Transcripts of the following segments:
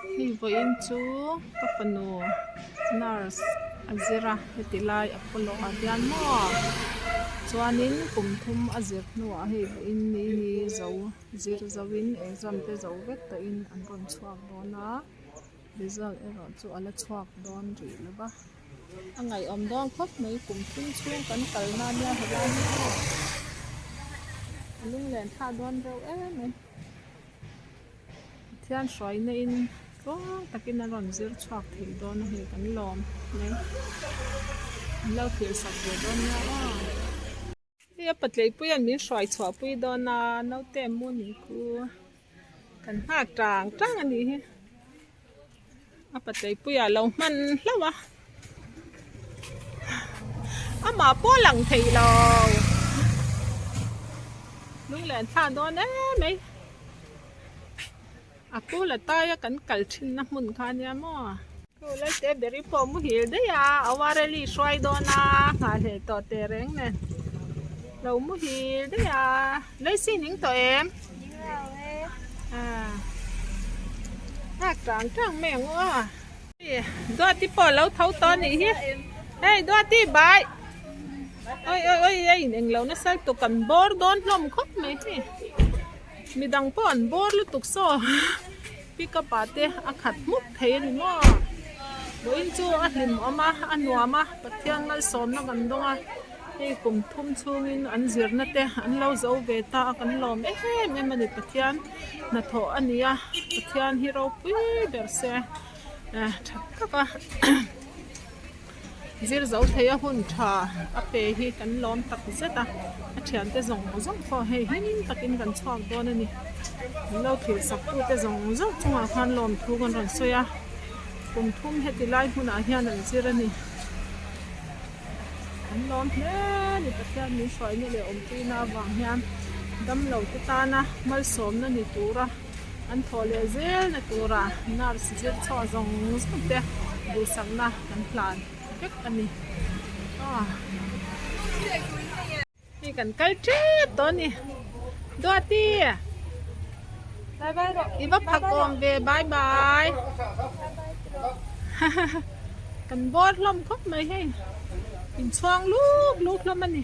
Hei vawiin chu ka fanu nurse a zir a heti lai Apollo ah hian maw chuanin kum thum a zir hnuah hei vawiin ni hi zo zir zo in exam te zo vek tawhin an rawn chhuak dawn a result erawh chu a la chhuak dawn rih lo va a ngaihawm dawn khawp mai kum thum chhung kan kal na nia helai hi aw a lunglen thlak dawn reuh em mai. Pathian hruaina in tluang takin a rawn zir chhuak thei dawn a hei kan lawm mai an lo thlir sak ve dawn nia aw. Hei a patleipui an min hruai chhuah pui dawn a naute mu ni khu kan nghak tang tang a nih hi a patleipui ah lo hman hlauh a amah pawh a lang thei lo lunglen thlak dawn em mai. A pu la taia kan kal thinna hmun kha ania maw? Chu Lalte beri pawh muhil daih a, a Wareli hruai dawn a, nghahhleh tawh teh reng nen. Lo muhil daih a, Lacy ning tawh em? Ning lo e. Ah, nghak tang tang mai ang u a. Duati pawh lo tho tawh anih hi. Hei Duati bai. Oi oi oi ei englo nasa lutuk kan bawr dawn hlawm khawp mai hi. Midang pawh an bawr lutuk saw pick up ah te a khat hmuk thei a ni maw vawiin chu a hlim awm a a nuam a Pathian malsawmna kan dawng a hei kum thum chhungin an zirna te an lo zo ve ta a kan lawm em em a ni Pathian hnathawh a ni a Pathian hi ropui ber se eh tha tak a. Zir zo thei a hun tha a pe hi kan lawm tak zet a, a thiante zawng zawng pawh hei hlim takin kan chhuak dawn a ni. Min lo thlir sak tute zawng zawng chungah khan lawmthu kan rawn sawi a, kum thum heti lai hmunah hian an zir a ni. An lawm hle a ni Pathian min hruaina leh awmpuina avang hian damlo te tana malsawmna ni tura. An thawh leh zel na tura nurse zir chhuah zawng zawng te duhsakna kan hlan vek a ni. Hei kan kal tep tawh a ni. Duati! I va phak awm ve bye bye. Kan bawr hlawm khawp mai hei. Inchhuang luk luk hlawm a ni.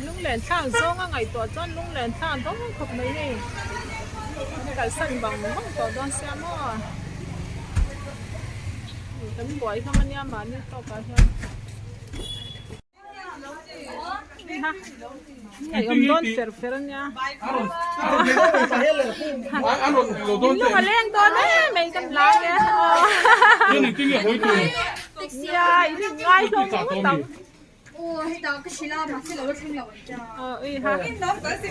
Lunglen thlak zawng a ngaihtuah chuan lunglen thlak dawn khawp mai hei an kalsan vang vang tawh dawn sia maw kan buai hlawm ania mahni tawkah hian ha ngaihawm dawn fer fer ania in lung a leng dawn em mai kan lang e nia in inngai hlawm ngawt ang.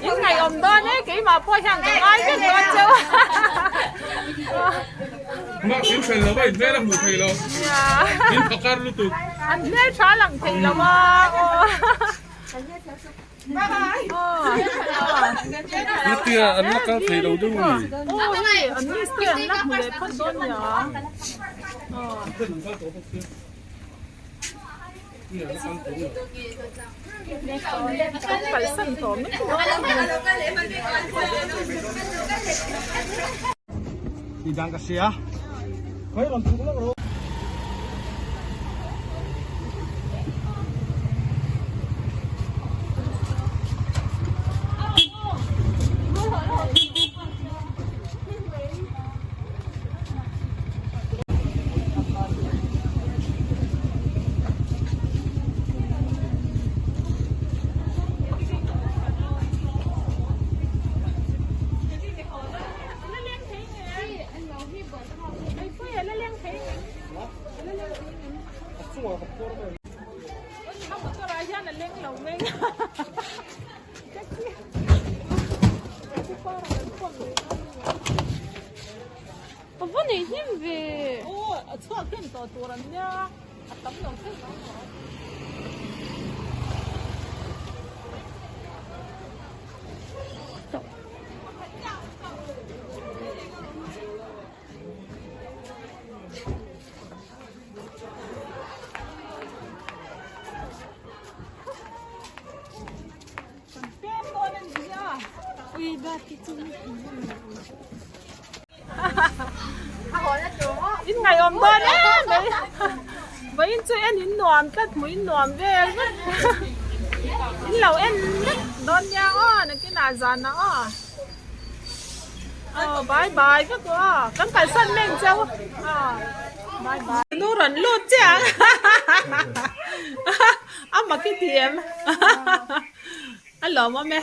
In ngaihawm dawn e, keimah pawh hian ka ngai vek dawn cheu a. Mah in hre lo a, in hmel a hmuh thei lo. In phakar lutuk. An hmel tha lang thei lo a. Hetia an la kal thei lo deuh a ni. Aw hei an miss te an la hmu leh phawt dawn nia. Kalsan tawh mai Ni. A va nei hnem ve. Aw a chhuak hnem tawh tur an nia a tam lo thei mai lo. Kan pem dawn a ni a. Ui. In ngaihawm dawn em mai. Vawiin chu en in nuam tlat hmuh in nuam vel vek. In lo en vek dawn nia aw nakinah zanah aw. Aw bye bye vek aw kan kalsan mek cheu aw bye bye. Nu rawn lut chiah ang a mak i ti em a lawmawm e.